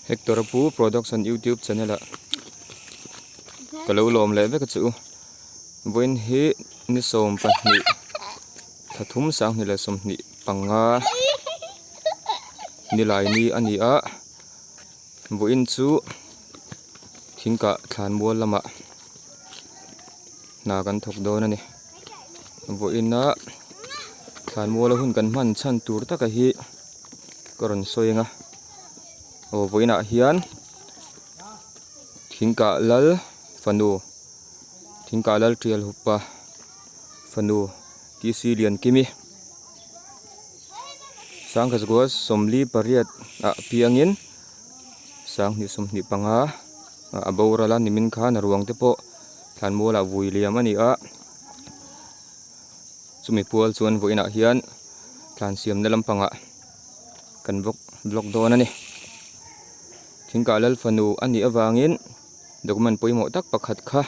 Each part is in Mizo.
Hector a pu production youtube channel ah ka lo lawm leh vek a chu vawiin hi ni 12 thla thum sanghnih leh 25 nilai ni a ni a vawiin chu thingkah thlan mual lamah hna kan thawk dawn a ni vawiin a thlan mual a hun kan hman chhan tur taka hi ka rawn sawi ang a aw vawiin ah hian thingkah lal fanu thingkah lal tial hupa fanu T C Liankimi Sangkhatzgua 48 ah piangin 2025 ah a boral a nimin khan a ruang te pawh thlanmual ah vui liam a ni a chumi pual chuan vawiin ah hian thlan siamna lampangah kan vlog vlog dawn a ni thingkah lal fanu a nih avangin document pawimawh tak pakhat kha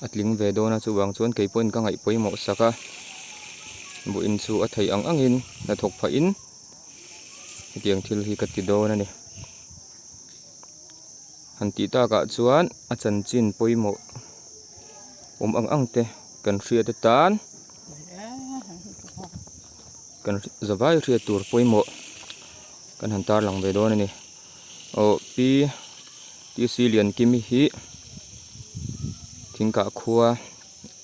a tling ve dawn a chuvang chuan kei pawhin ka ngaih pawimawh sak a vawiin chu a theih ang angin hnathawk phahin hetiang thil hi ka ti dawn a ni. Han tih takah chuan a chanchin pawimawh awm ang ang te kan hriat atan kan zavai hriat tur pawimawh kan han tarlang ve dawn a ni. Aw Pi T C Liankimi hi Thingkah khua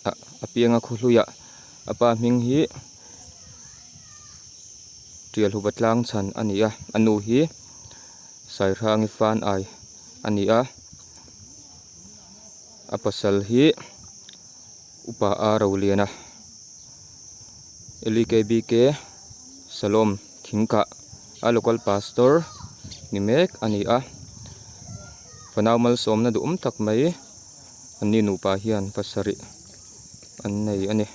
ah a pianga khaw hluiah a pa hming hi Tialhupa tlang chhan a ni a a nu hi Saihrangi fan ai a ni a a pasal hi upa a Roliana L E K B K Salom Thingkah a local pastor ni mek a ni a fanau malsawmna duhawm tak mai an ni nupa hian pasarih an nei a ni.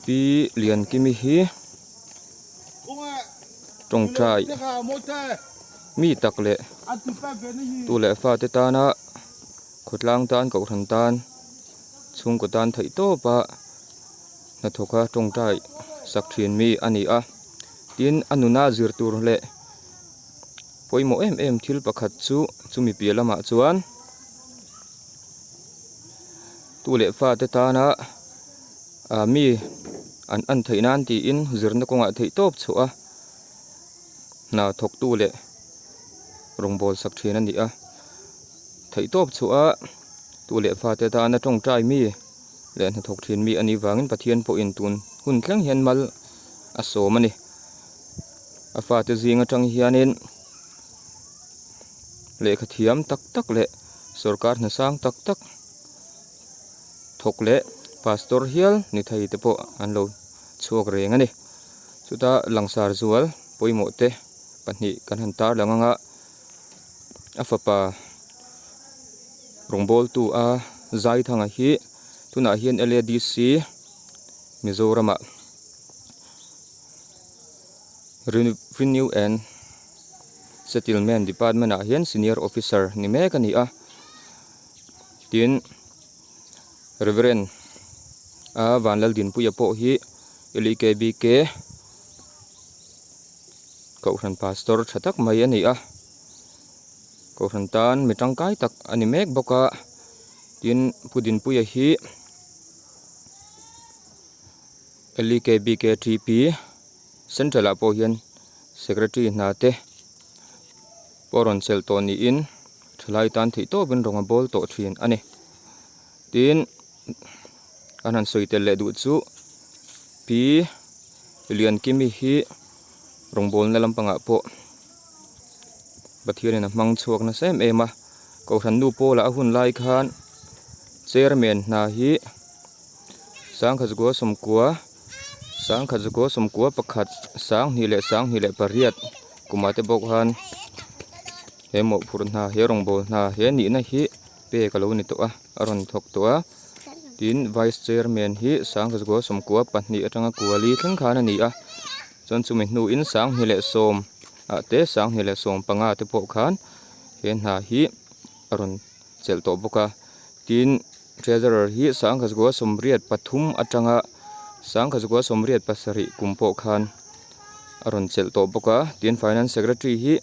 Pi Liankimi hi tawngtai mi tak leh tu leh fate tana khawtlang tan kohhran tan chhungkaw tan theih tawp a hnathawka tawngtai sak thin mi a ni a tin a nuna zir tur leh pawimawh em em thil pakhat chu chumi piah lamah chuan. Tu leh fate tana ah mi an an theih nan tiin zirna kawngah theih tawp chhuah a hna thawk tu leh rawngbawl sak thin a ni a theih tawp chhuah a tu leh fate tana tawngtai mi leh hnathawk thin mi a nih vangin Pathian pawhin tun hun thleng hian mal a sawm a ni a fate zing atang hianin lehkha thiam tak tak leh sorkar hna sang tak tak thawk leh pastor hial ni thei te pawh an lo chhuak reng a ni chuta langsar zual pawimawh te pahnih kan han tarlang ang a a fapa rawngbawltu a Zaithanga hi tunah hian L A D C Mizoram ah Revenue and Settlement Department ah hian Senior Officer ni mek a ni a tin Reverend a Vanlaldinpuia pawh hi L E K B K Kohhran Pastor tha tak mai a ni a Kohhran tan mi tangkai tak a ni mek bawk a tin Pu Dinpuia hi L E K B K T P Central ah pawh hian Secretary hna te pawh rawn chelh tawh niin thalai tan theih tawpin rawng a bawl tawh thin a ni. Tin, an han sawi tel leh duh chu Pi Liankimi hi rawngbawlna lampangah pawh Pathianin a hmang chhuak nasa em em a, Kohhran nu pawlah a hun lai khan Chairman hna hi 1990 1991 2028 kumah te bawk khan he mawhphurh hna he rawngbâwl hna he nihna hi pek a lo ni tawh a a rawn thawk tawh a tin vice chairman hi 1992 atanga kuali thleng khan a ni a chuan chumi hnuin 2010 ah te 2015 te pawh khan he hna hi a rawn chelh tawh bawk a tin. Treasurer hi 1983 atanga 1987 kum pawh khan A rawn chelh tawh bawk a, tin Finance Secretary hi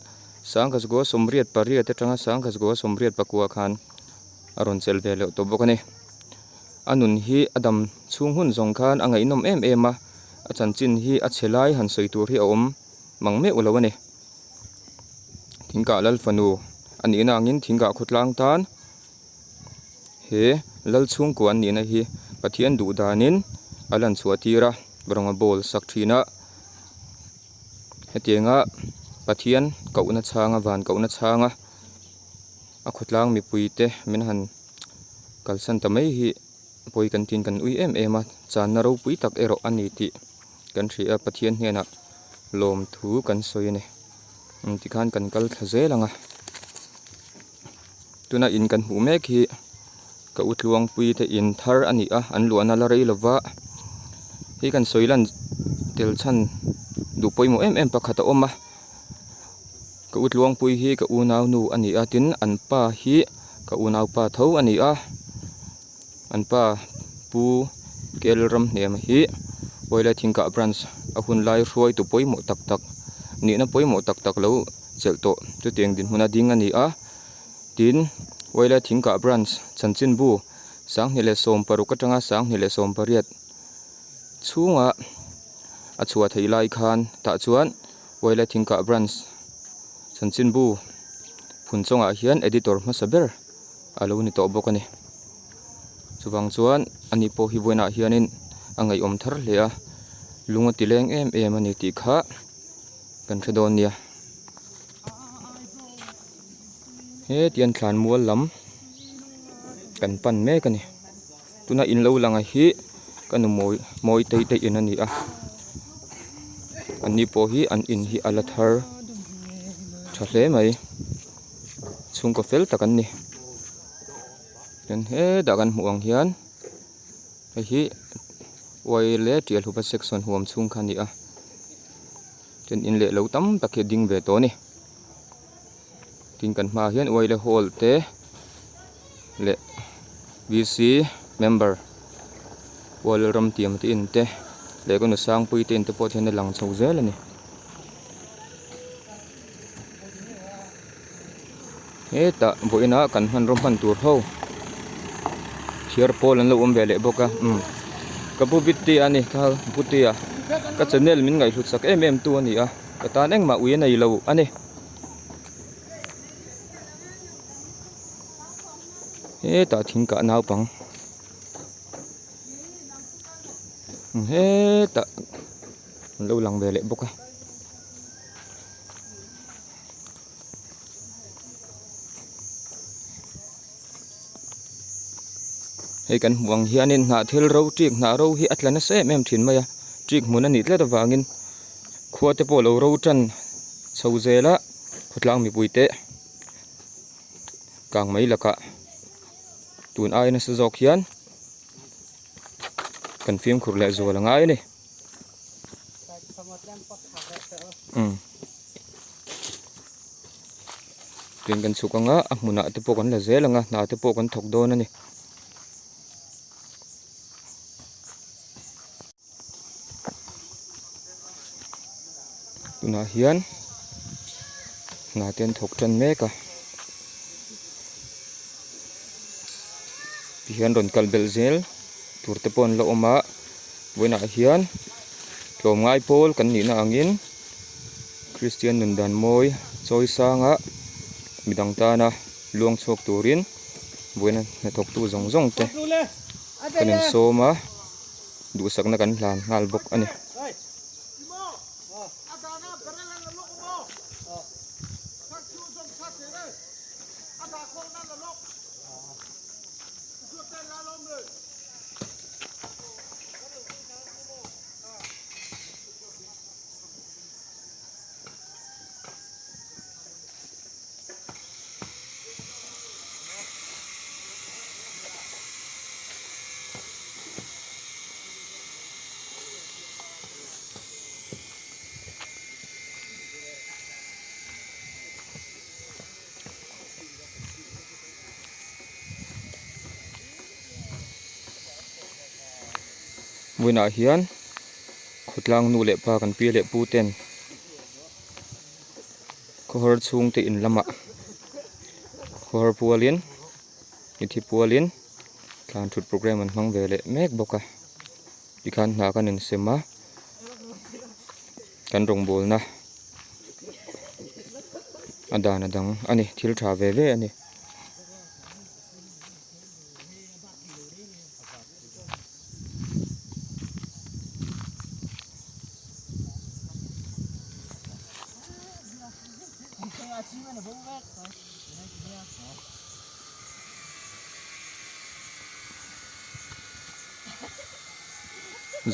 Sangkazgua 88 atanga Sangkazgua 84 khan a rawn chelh ve leh tawh bawk a ni. A nun hi a dam chhung hun zawng khan a ngaihnawm em em a, a chanchin hi a chhe lai han sawi tur hi a awm mang meuh lo a ni. Thingkah Lal fanu a nihna angin Thingkah khawtlang tan he Lal chhungkua an nihna hi Pathian duh danin a lan chhuah tir a, rawnga bawl sak thin a. Hetianga Pathian kohna chhanga van kohna chhanga a khawtlang mipuite min han kalsan ta mai hi pawi kan tin kan ui em em a, channa ropui tak erawh a ni tih kan hria a, Pathian hnenah lawmthu kan sawi a ni. Tikhan kan kal thla zel ang a, tuna in kan hmuh mek hi ka u tluangpui te in thar a ni a, an luahna la rei lova, hei kan sawi lan tel chhan duh pawimawh em em pakhat a awm a, ka u tluangpui hi ka unau nu a ni a, tin an pa hi ka unaupa tho a ni a, an pa pu Kel Ramhniam hi Oila Thingkah Branch a hun lai hruaitu pawimawh tak tak nihna pawimawh tak tak lo chelh tawh chutiang dinhmun a ding a ni a. Tin, Oila Thingkah Branch chanchinbu 2016 atanga 2018 chhunga a chhuah theih lai khan tah chuan Oila Thingkah Branch chanchinbu phun chawngah hian editor hmasa ber a lo ni tawh bawk a ni. Chuvang chuan ani pawh hi vawiinah hianin a ngaihawm thar hle a, lung a ti leng em em a ni tih kha kan hre dawn nia. Hetiang thlan mual lam kan pan mek a ni. Tuna in lo lang a hi ka nu mawi mawi tei te in a ni a, an ni pawh hi an in hi a la thar tha hle mai. Chhungkaw fel tak an ni. Chuan hetah kan hmuh ang hian hei hi uai leh tial hupa section huam chhung kha a ni a chuan in leh lo tam tak hi a ding ve tawh a ni tin kan hmaah hian uai leh hall te leh V_C member ual ram tiam te in te leh ka nu sangpui te in te pawh hian a lang chho zel a ni. Hetah vawiinah kan hmanraw hman tur ho thiar pawl an lo awm ve leh bawk a umm ka pu Bitty a ni kha Putea ka channel min ngaihhlut sak em em tu a ni a ka tan engmah ui a nei lo a ni hetah thing kah naupang hetah an lo lang ve leh bawk a. Hei kan hmuh ang hianin hnah thil ro ṭik hnah ro hi a tla nasa em em ṭhin mai a ṭik hmun a nih tlat avangin khua te pawh a lo ro ṭan chho zel a khawtlang mipui te kang mai lakah tun ai nasa zawk hian kan fimkhur leh zual a ngai a ni. Umm tin kan chhuk anga a hmunah te pawh kan la zel anga hna te pawh kan thawk dawn a ni. Tunah hian hna te an thawk tan mek a tihian rawn kal belh zel tur te pawh an la awm a. Vawiinah hian tlawmngai pawl kan nihna angin Kristian nun dan mawi chawi sanga midang tana luang chhuak turin vawiina hnathawktu zawng zawng te kan insawm a, duhsakna kan hlan nghal bawk a ni. Vawiinah hian khawtlang nu leh pa kan pi leh pu ten. Khawhar chhungte in lamah khawhar pualin mithi pualin thlan thut programme an hmang ve leh mek bawk a tikhan hna kan insem a kan rawngbawlna a dan a dang a ni thil tha ve ve a ni.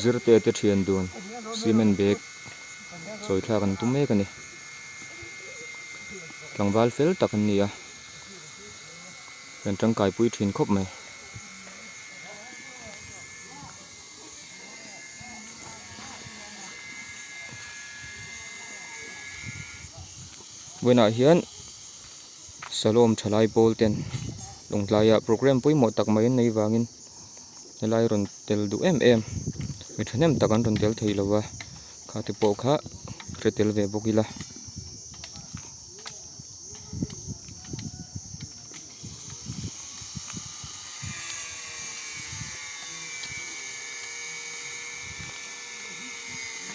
Zirte te thian dun cement bag chawi thlak an tum mek a ni tlangval fel tak an ni a kan tangkai pui thin khawp mai. Vawiinah hian Salom thalai pawl ten lawngtlaiah programme pawimawh tak mai an nei vangin helai rawn tel duh em em mi thahnem tak an rawn tel thei lo va kha te pawh kha hre tel ve bawk ila.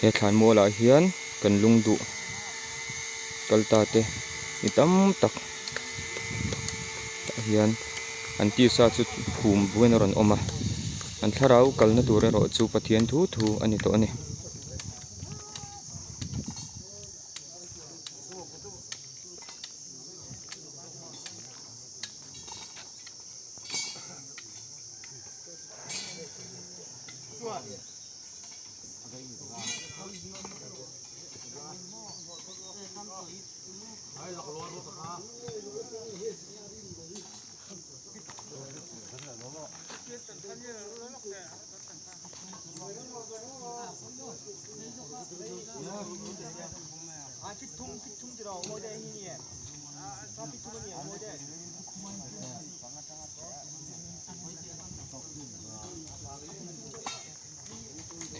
He thlan mualah hian kan lung duh kal ta te mi tam tak tah hian an tisa chu phum buain a rawn awm a an thlarau kalna tur erawh chu Pathian thu thu a ni tawh a ni.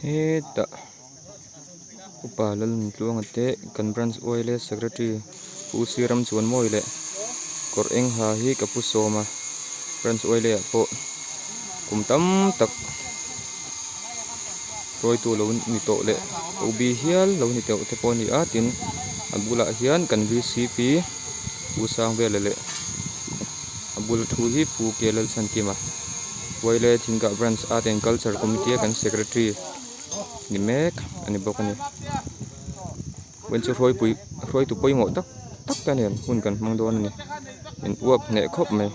Hetah upa Lalnuntluanga te kan branch oil secretary Pu Siram Chuanmawi leh kawr eng ha hi ka pu sawm a branch oil ah pawh kum tam tak hruaitu lo ni tawh leh OB hial lo ni tawh te pawh a ni a tin a bulah hian kan VCP Pu Sangvela leh a bula thu hi Pu K Lalchhankima Vaile Thingkah Branch Art and Culture Committee a kan Secretary ni mek a ni bawk a ni vawiin chu hruaipui hruaitu pawimawh tak tak te nen hun kan hmang dawn a ni in uap hneh khawp mai.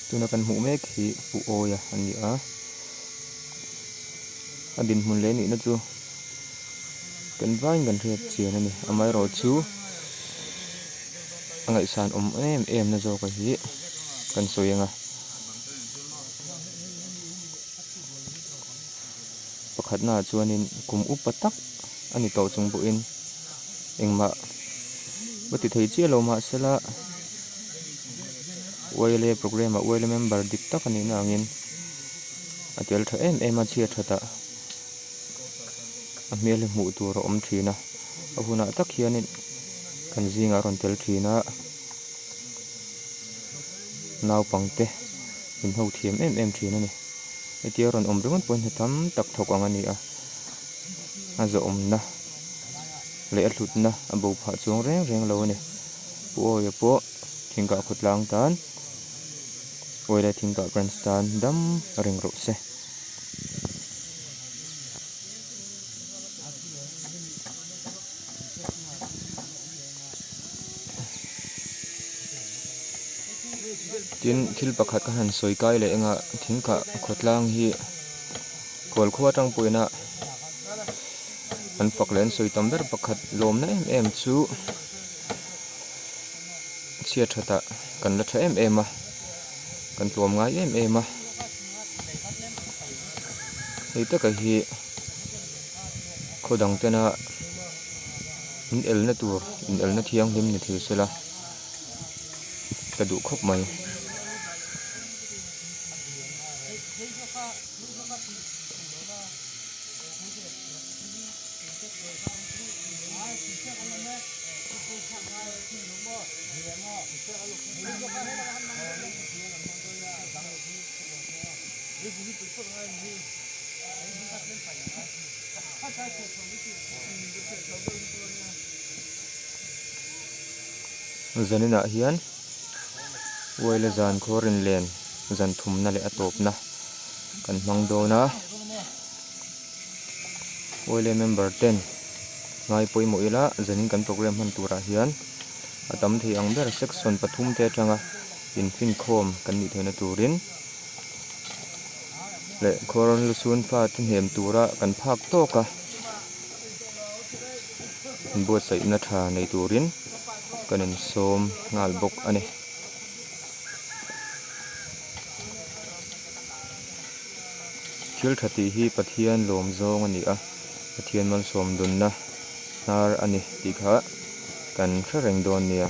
Tuna kan hmuh mek hi Pu Awia a ni a a dinhmun leh nihna chu kan vaiin kan hriat chian a ni amaherawhchu a ngaihsan awm em em na zawk a hi kan sawi ang a. Pakhatnaah chuanin kum upa tak a ni tawh chung pawhin engmah va ti thei chiah lo mahsela YLA programme ah YLA member dik tak a nihna angin a tel tha em em a chhiat thatah a hmel hi hmuh tur a awm thin a a hunah tak hianin kan zingah a rawn tel thin a naupangte min ho thiam em em thin a ni. Hetia rawn awm ringawt pawhin hna tam tak thawk ang a ni a, a zawhawmna leh a hlutna a bo phah chuang reng reng lo a ni. Pu Awia pawh Thingkah khawtlang tan Awila Thingkah Branch tan dam reng rawh se. Tin thil pakhat ka han sawi kai leh eng a thingkah khawtlang hi khual khua atang pawhin a an fak leh an sawi tam ber pakhat lawmna em em chu chhiat thatah kan la tha em em a kan tlawm ngai em em a hei taka hi khaw dang tena in elna tur in elna thianghlim ni thei sela ka duh khawp mai. Zaninah hian uaila zan khawrin len zan thumna leh a tawpna kan hmang dawn a uaile member ten ngai pawimawh ila zanin kan programme hman turah hian a tam thei ang ber section pathum te atanga infinkhawm kan nih theihna turin leh khuar lusun fate hnem tura kan phak tawk a buatsaihna tha nei turin kan insawm nghal bawk a ni. Thil tha tih hi Pathian lawm zawng a ni a, Pathian malsawm dunna hnar a ni tih kha kan hre reng dawn nia.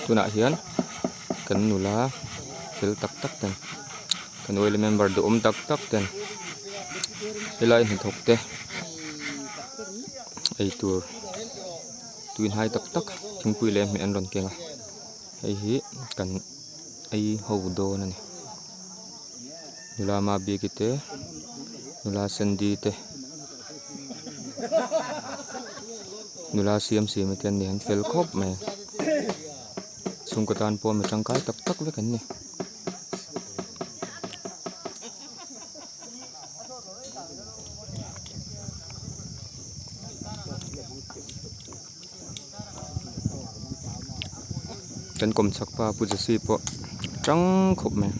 Tunah hian kan nula fel tak tak ten kan oil member duhawm tak tak ten helai hnathawk te eitur tuihnai tak tak thingpui leh hmeh an rawn keng a hei hi kan ei ho dawn a ni nula mabiki te nula sandy te nula siamsiami te an ni an fel khawp mai chhungkaw tan pawh mi tangkai tak tak vek an ni. Kan kawmchhak pa Pu Jesse pawh tang khawp mai.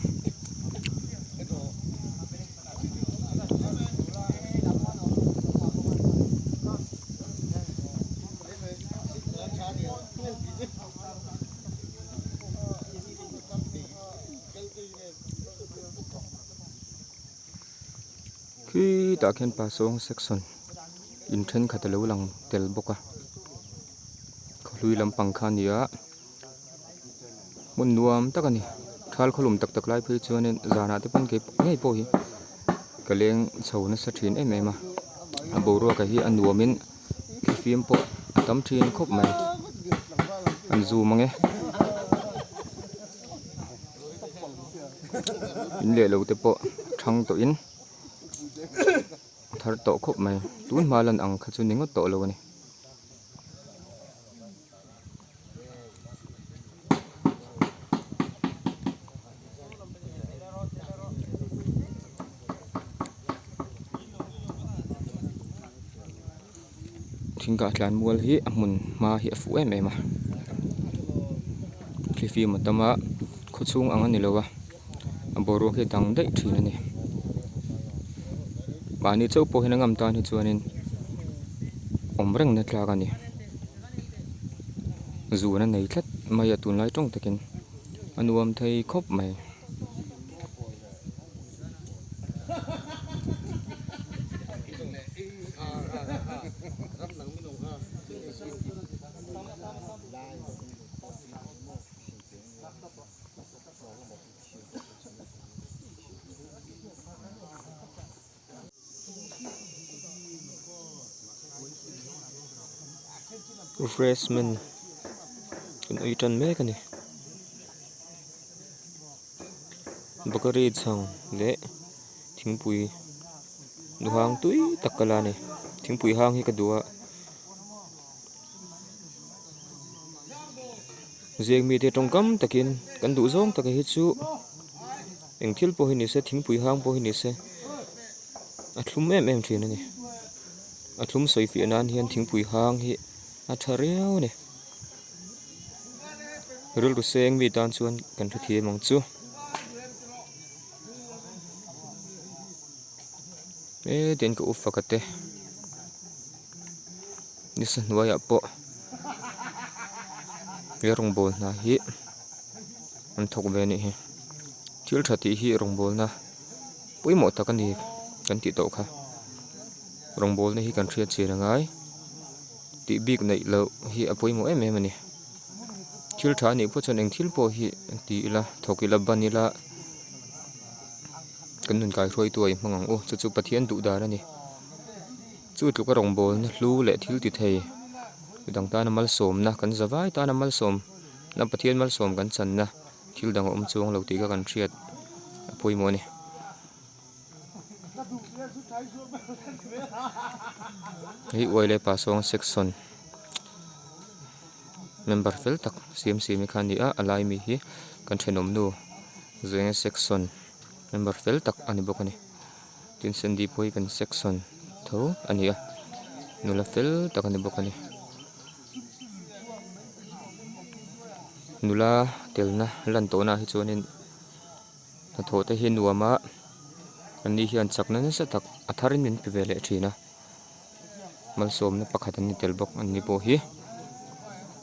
Khitah khian pasawng section in thenkhat alo lang tel bawk a khawhlui lampang kha a ni a hmun nuam tak a ni thal khawlum tak tak lai phei chuanin zanah te pawn kei ngei pawh hi ka leng chho nasa thin em em a a boruak ah hi a nuamin thlifim pawh a tam thin khawp mai an zoom ang e. In leh lo te pawh thang tawh in. thar tawh khawp mai tun hma lan ang kha chu ni ngawt tawh lo a ni. Thingkah tlan mual hi a hmun hma hi a fuh em em a thlifim a tam a khaw chhung ang a ni lo a a boruak hi a dang daih thin a ni mahni chauh pawh hian a ngam tan hi chuanin awm reng na tlak a ni zun a nei tlat mai a tunlai tawng takin a nuam thei khawp mai. Refreshment kan ei tan mek a ni. Bakery chhang leh thingpui duhang tui tak ka la a ni thingpui hang hi ka duh a zeng mite tawngkam takin kan duh zawng taka hi chu eng thil pawh hi ni se thingpui hang pawh hi ni se a thlum em em thin a ni a thlum sawi fiah nan hian thingpui hang hi a tha riau a ni. Rilru seng mi tan chuan kan hrethiam ang chu. E tian ka ufa ka te nisa hnuaiah pawh he rawngbawl hna hi an thawk ve a nih hi thil tha tih hi rawngbawlna pawimawh tak a ni kan tih tawh kha rawngbawlna hi kan hriat chian a ngai. Tih bik neih loh hi a pawimawh em em a ni. Thil tha anih pawh chuan eng thil pawh hi ti ila thawk ila ban ila kan nun kaihruaitu a inhmang ang u. Chu chu Pathian duh dan a ni. Chu tluka rawngbawlna hlu leh thil ti thei midang tana malsawmna kan za vai tana malsawmna Pathian malsawm kan channa thil dang a awm chuang lo tih kha kan hriat a pawimawh a ni. Hei uai leh pasawng section member fel tak siam siam hi kha a ni a a lai mi hi kan thenawm nu zenga section member fel tak a ni bawk a ni tin sandy pawh hi kan section tho a ni a nula fel tak a ni bawk a ni nula telna lan tawhna ah hi chuanin. Hnathawh te hi nuam a an ni hian chakna nasa tak a tharin min pe ve leh thin a malsawmna pakhat an ni tel bawk an ni pawh hi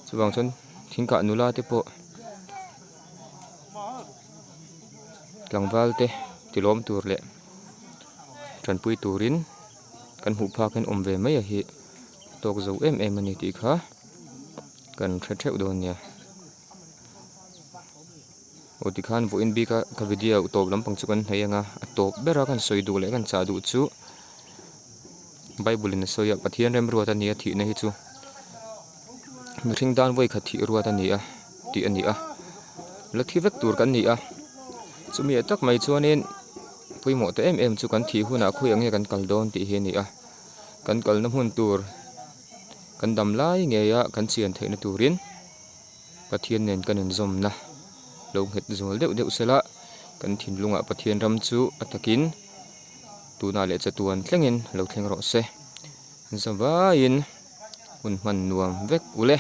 chuvang chuan thingkah nula te pawh tlangval te tilawm tur leh tanpui turin kan hmuh phak hian awm ve mai a hi tawk zo em em a ni tih kha kan hre theuh dawn nia. Aw tikhan vawiin bika ka video tawp lampang chu kan hnaih ang a a tawp ber a kan sawi duh leh kan chah duh chu bible in a sawi a Pathian remruat a ni a thihna hi chu mihring tan vawi khat thih ruat a ni a tih a ni a la thi vek tur kan ni a chumi ah tak mai chuanin pawimawh ta em em chu kan thih hunah khawiah nge kan kal dawn tih hi a ni a kan kalna hmun tur kan dam lai ngei a kan chian theihna turin. Pathian nen kan inzawmna lo nghet zual deuh deuh sela, kan thinlungah Pathian ram chu a takin tunah leh chatuan thlengin lo thleng rawh se. Zavaiin hun hman nuam vek ule.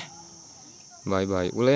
Bye bye ule.